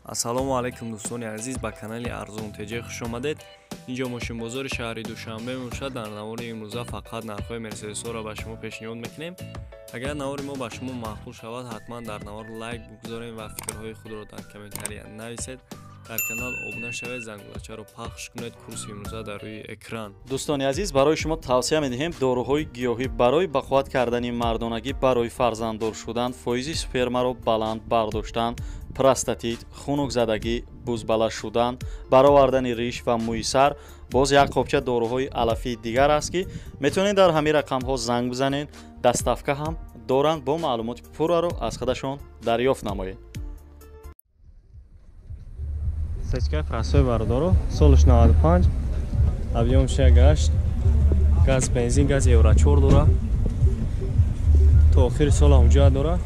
Ассалому алайкум дӯстони азиз, ба канали Арзон ТЖ хуш омадед. Инҷо мошинбозори шаҳри Душанбе мебошад. Дар навори имрӯза фақат нархҳои Мерседесҳоро ба шумо пешниҳод мекунем. Агар навори мо ба шумо маъқул шавад, ҳатман дар навор лайк бигузоред ва фикрҳои худро дар комментария нависед. Дар канал обуна шавед, зангулачаро пахш кунед. Курси имрӯза дар рӯи экран. Дӯстони азиз, барои шумо тавсия медиҳем доруҳои гиёҳӣ барои бақувват кардани мардонагӣ, барои фарзанддор шудан, фоизи спермаро баланд бардоштан, простатит, хунукзадагӣ, бузбала шудан, баровардани риш ва мӯи сар. Боз як қопча доруҳои алафии дигар аст, ки метавонед дар ҳамин рақамҳо занг бизанед. Доставка ҳам доранд, бо маълумоти пурраро аз худашон дарёфт намоед. Сечкаи франсои бародаро, солш 95, объём 6,8, газ бензин, газ евро 4 дора, то охири сол ҳуҷҷат дора.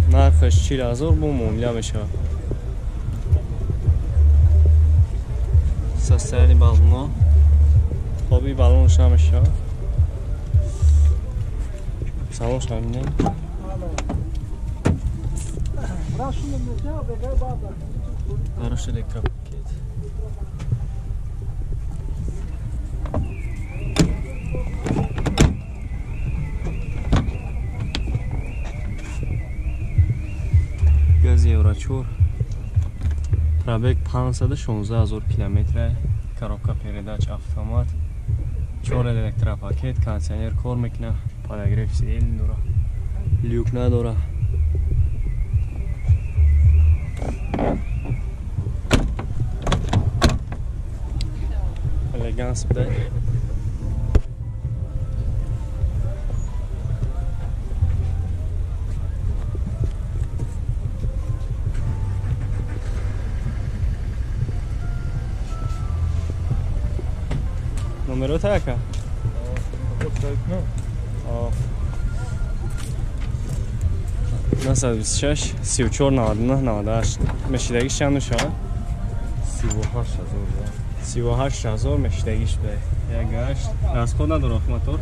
Нархаш 40,000 бо муомила мешавад. Состояние баллона, оби баллонш намешавад. Салонш намебинем. Хороший электропакет. Газ евро 4. Пробег 516,000 километр. Коробка передач автомат. 4 электропакет, кондиционер кор мекунад, подогрев сидений дора. Люк надора. Элеганс буда. Номеро така? 926 34 99 98. Мешидагиш чанд мешавад? 38,000. 38,000 мешидагиш буда. Як гашт. Расход надорад мотор.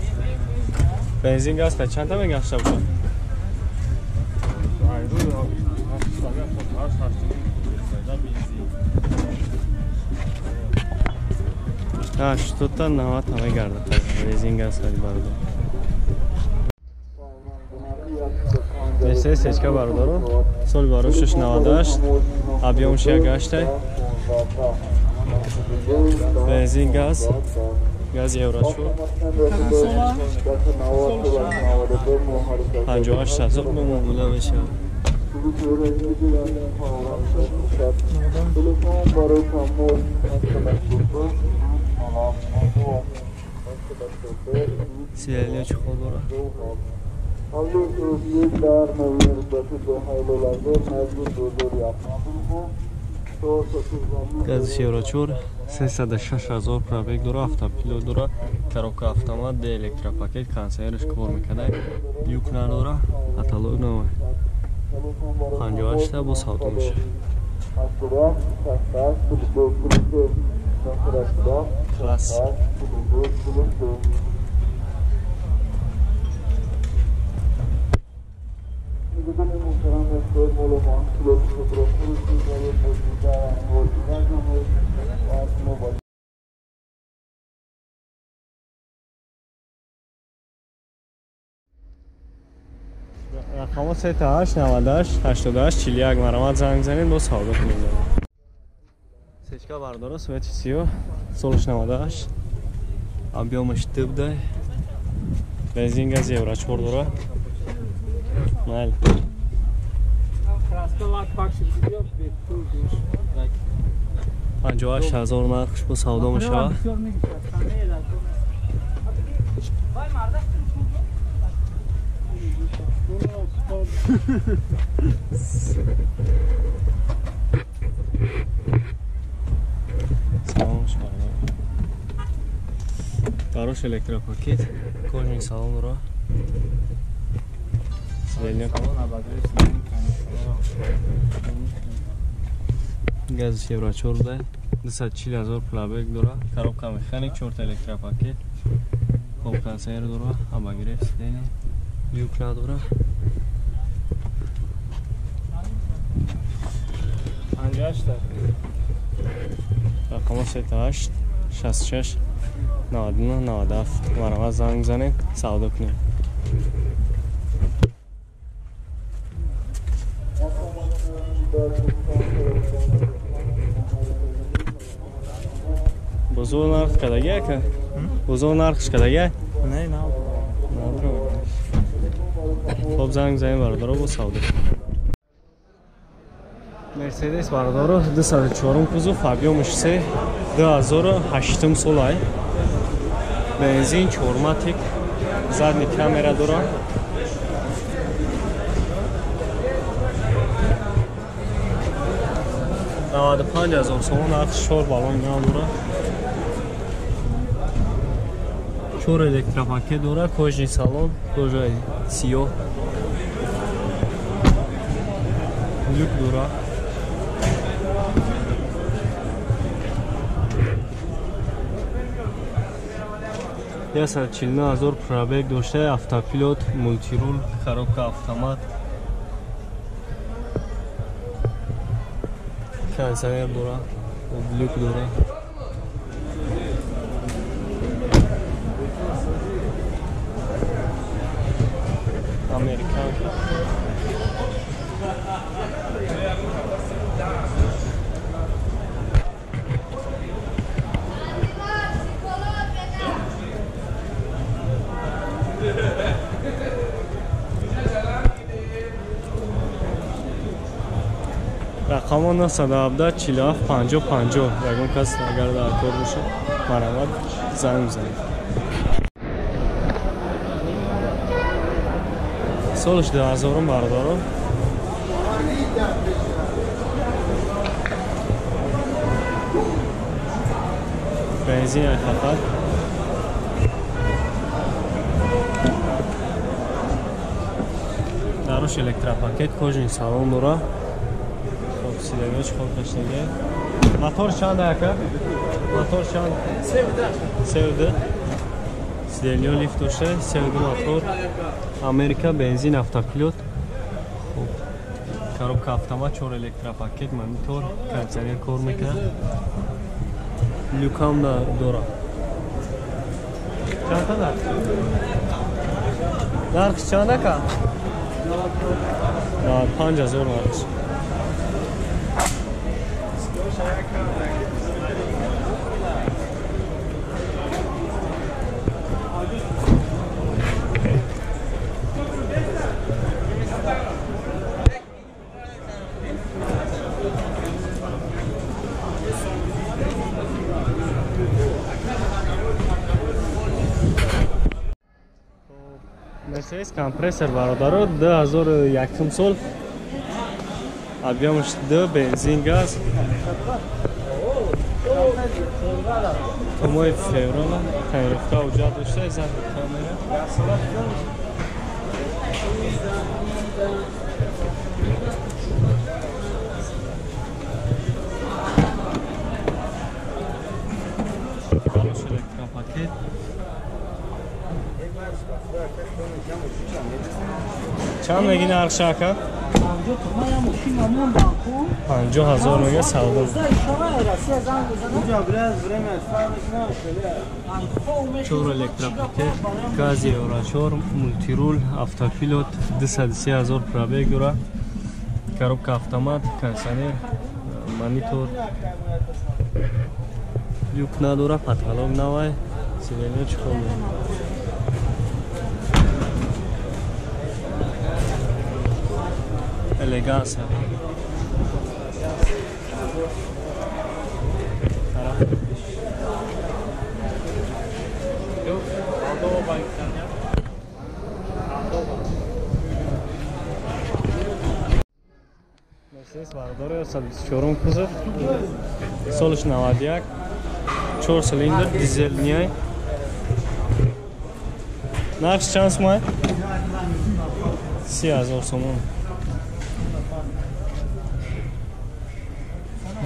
Бензин газ та чанд та мегашта бошад? 80 та 90 та мегардад. Бензин газ хари бародар. Мерседес сечка бародаро, соли барошаш 98, объёмш 1,8, бензин газ, газ евро 4, 58,000 бо муомила мешавад. Сиденье чехол дорад. Газ евро 4, 306,000 пробег дора, автопилот дора, коробка автомат, д электропакет, кондиционерш кор мекунад, люк надора, каталог намай. 58 та бо савдо мешавад. Класс. Рақамҳо 38 98 88 41. Маромад занг занед, бо савдо кунед. Сечка бардора, свети сиё, солш 98, объёмаш 2 буда, бензин газ евро 4 дора. Майли. 58,000 нархш бо савдо мешавад. Салонш бародар. Барош электропакет, кожаный салон дора. Газ евро 4 буда, 240,000 пробег дора, коробка механик, 4 электропакет, хоб кондиционер дора, обогрев сидений, люк надора. 8 рақамо 38 66 99 97 марҳамат занг занед, савдо кунед. Бозор нарх кадаги ака? Бозор нархш кадаги? Не, на. Хоб занг занем бародаро, бо савдо. Мерседес бародаро 204 кузов, объемаш 3, 2008 солай. Бензин 4-матик, задний камера дора. 95,000 сомон нарх, 4 баллон гам дора. 4 электропакет дора, кожаный салон, кожаи сиёҳ. Люк дора. 149,000 пробег дошта, автопилот, мультирул, коробка автомат. Кондиционер дора, люк дора. Американка. Рақамо 917 47 50 50. Ягон кас агар дар кор бошад, марҳамат занг бизанед. Солаш 2000 бародаро. Бензин ай фақат. Даруш электропакет, кожаный салон дора. Хоб сидагоч хоб каштага. Мотор чанд ака? Мотор чанд? 72. Сидельё лифт дошта, 72 мотор. Америка, бензин, автопилот. Хоб коробка автомат, 4 электропакет, монитор, кондиционер кор мекунад. Люкам дора. Чанд нарх? Нарх чанд ака? 95,000 нарх. Мерседес компрессор бародаро 2001 сол, объемаш 2, бензин, газ. То моҳи феврала тайёрка ҳуҷҷат дошта, задний камера. Электропакет. Чанд меги нархш ака? 50,000 мега савдо. 4 электропакет, газ Евро 4, мультирул, автопилот, 203,000 пробег дора. Коробка автомат, кондиционер, монитор. Люк надора, потолок навай, сиденье чехол. Элеганса. Мерседес бародаро 124 кузов, солаш 91, 4 цилиндр, дизел ниай. Нарх чанд сумай? 30,000 сомон.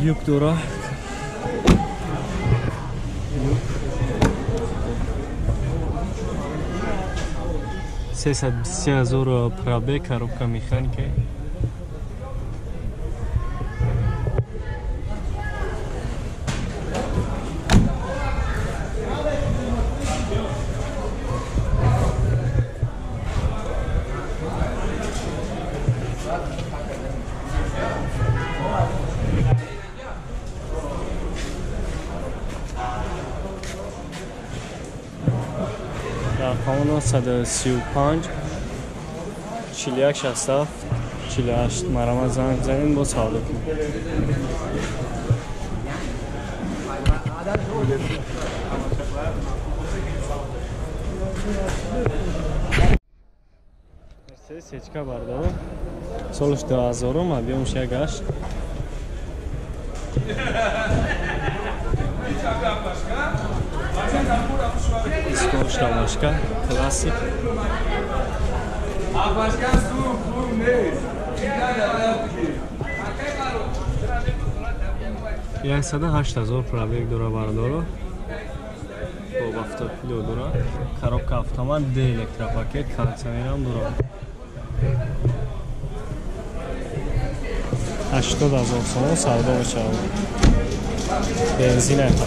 Люк дора. Люк. 323,000 пробег, коробка механика. Рақами 935 41 67 48 марама занг занед, бо савдо кунед. Мерседес Сечка бардор. Солш 2000, объемш 1.8. Дискош рамашка, классик. 108 000 пробег дора бардоро. Бо автопилот дора. Коробка автомат, д электропакет, кондиционерам дора. 80 000 сомон савдо мешавад. Бензин айфа.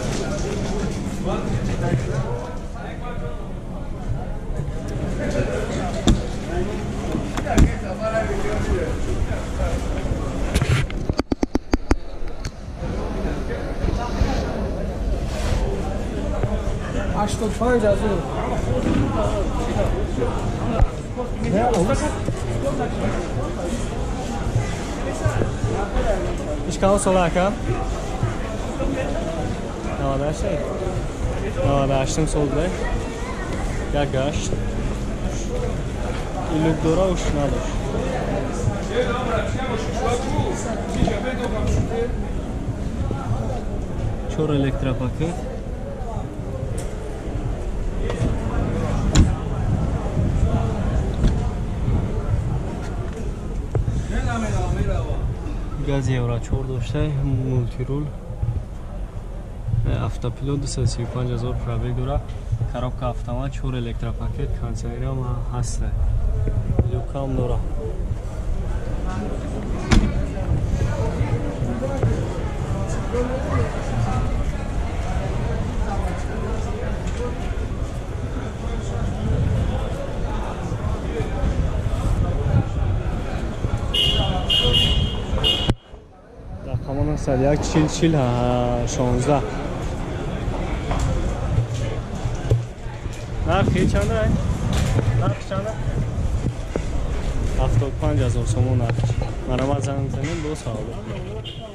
85 000. Иш кадом сола, ака? 98? 98 сол буда. 1.8. Илюк дора, уш надошт. Чор электропакет. Газ евро 4 дошта, мультирул, автопилот, 235 000 пробег дора, коробка автомат, 4 электропакет, кондиционерам ҳаста. Люкам дора. Рақамон 101 40 40 16. Нархи чанда? Нарх чанда? 75 000 сомон нарх. Марама занг занем, бо савдо кунем.